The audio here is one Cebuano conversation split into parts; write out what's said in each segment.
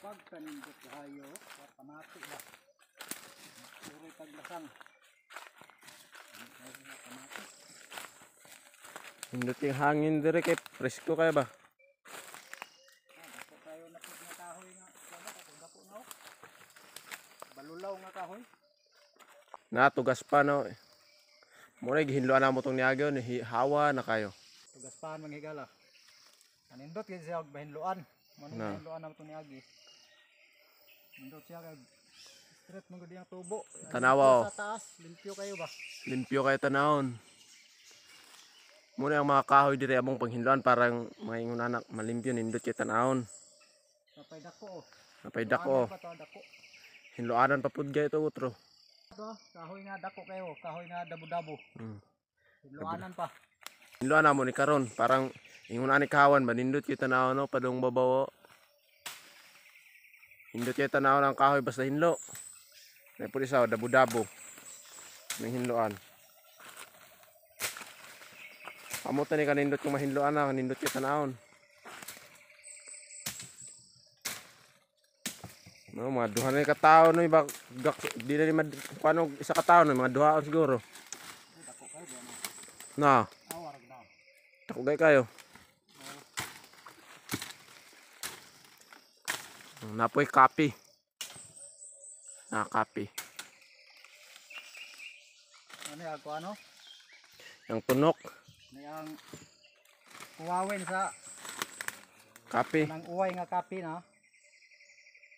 Pagkanindot kayo, pamati ba. Puro paglasang. Pamati. Hindot yung hangin dire kay presko kay ba. Dako kayo na pud nga kahoy nga. Wala ka dako na. Oh. Balulaw nga kahoy. Natugas pa no. Mo na gihinloan na mo tong niagaw ni hawa na kayo. Tugas pa mga higala. Anindot kay siya og bahinloan. Mo Na. nang bahinloan na to niagi. Nindot siya kay straight man gud iyang tubo. Tanawa, oh. Sa taas, limpyo kayo ba? Limpyo kayo tanawon. Muna ang mga kahoy dire among panghinloan parang mga ingon anak malimpyo nindot kay tanawon. Napay dako oh. Napay dako. Pa to, dako. Hinloanan pa pud gay ito utro. Ito, kahoy nga dako kayo, kahoy nga dabo-dabo. Hinloanan pa. Hinloan na mo ni karon parang ingon ani kawan ba nindot kay tanawon no padung babaw. Hindot kay tanawon ang kahoy basta hinlo. May pud isa dabo-dabo. Ning hinloan. Amo ni kanindot kung mahinloan na kanindot kay tanawon. No, mga duha na ka tao no iba gak, di na ni mad, paano isa ka tao no mga duha siguro. Dako kayo ba na? Na, Awar na. dako gay kayo. Napoy kape. Na kape. Ano yung ako ano? Yang tunok, Ano yung kuwawin sa kape. nang uway nga kape na.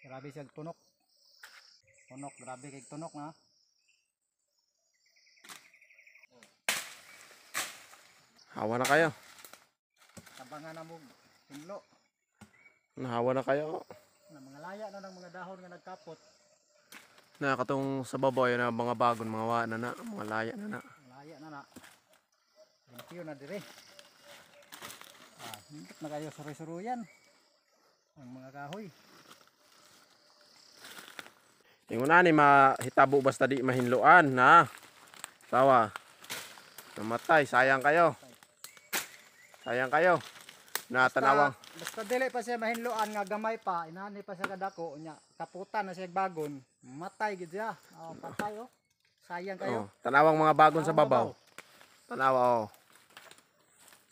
Grabe siya tunok. Tunok, grabe kay tunok na. Hawa na kayo. Tabangan na mo hinlo. Nahawa na kayo. Na mga laya na ng mga dahon nga nagkapot. Na katong sa babaw na mga bagon, mga wa na na, mga laya na na. Laya na na. Limpyo na dire. Ah, nindot na kayo suroy-suroyan. Ang mga kahoy. Ingon ani mahitabo basta di mahinloan na. Tawa. Namatay, sayang kayo. Sayang kayo. Na tanawang. Basta dili pa siya mahinloan nga gamay pa, inani pa siya kadako nya, kaputan na siya bagon, matay gid siya. Oh, patay oh. Sayang kayo. Oh, tanawang mga bagon sa Tanawang babaw. Tanawa oh.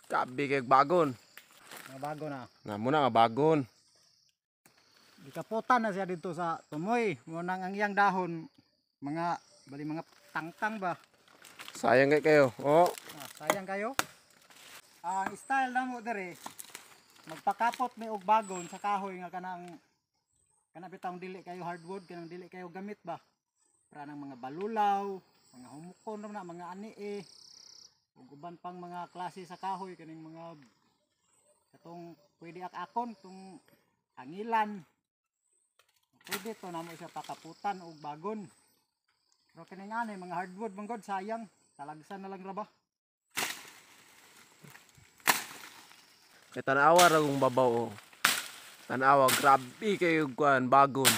Kabi kay bagon. Mga bago na. Na muna nga bagon. Gikaputan na siya dito sa tumoy. Mo nang ang iyang dahon mga bali mga tangtang ba. Sayang kay kayo. Oh, Ah, sayang kayo. Ang style na mo dere magpakapot may og bagon sa kahoy nga kanang kana bitawng dili kayo hardwood, kanang dili kayo gamit ba. Para ng mga balulaw, mga humukon na mga ani ug uban pang mga klase sa kahoy kaning mga katong pwede ak-akon tong angilan. Pwede to namo siya pakaputan og bagon. Pero kining ani mga hardwood man gud sayang, talagsan na lang ra ba. Kay tanawa ra kung babaw oh. Tanawa grabe kayo kuan bagon.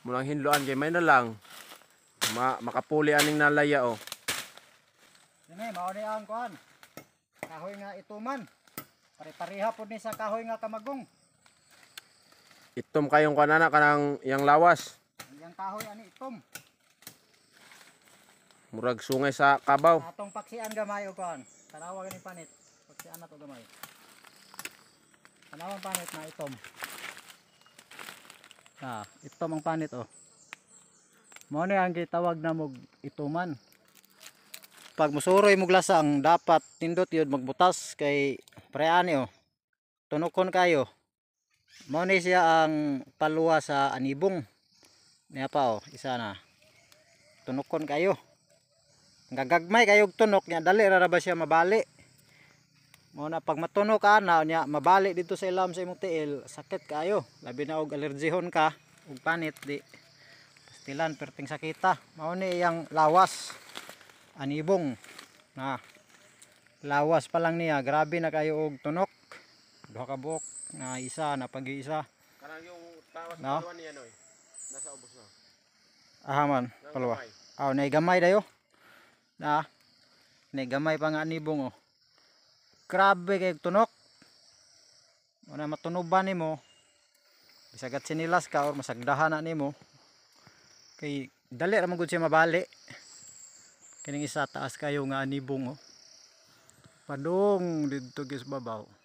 Mulang hinloan kay may na lang. Makapuli aning nalaya oh. Dini mao ni ang kuan. Kahoy nga ituman. Pare-pareha pod ni sa kahoy nga kamagong. Itom kayong kuan ana kanang iyang lawas. Ang iyang kahoy ani itom. Murag sungay sa kabaw. Atong paksian gamay og kuan. Tanawa gani panit. Paksian na to gamay. Tanawa ang panit na itom. Ah, itom ang panit oh. Mao ni ang gitawag na mog ituman. Pag musuroy mog lasang dapat nindot yun magbutas kay pre ani oh. Tunokon kayo. Mao ni siya ang paluwa sa anibong. Niya pa oh, isa na. Tunokon kayo. Gagagmay kayo og tunok niya dali ra ra ba siya mabali. Mao na pag matunok ka na nya mabali dito sa ilam sa imong tiil, sakit kayo. Labi na og alergihon ka og panit di pastilan perting sakita. Mao ni iyang lawas anibong na lawas pa lang niya, grabe na kayo og tunok. Duha ka buok na isa na pag-iisa. Kanang yung tawas No? paluwa niya noy. Nasa ubos na. Aha man, paluwa. Aw, nay gamay dayo. Na. Nay gamay pa nga anibong oh. Grabe kay tunok. Una matunuban nimo. Bisagat sinilas ka or masagdahan na nimo. Kay dali ra man gud siya mabali. Kining isa, taas kayo nga anibong oh. Padung didto gyud sa babaw.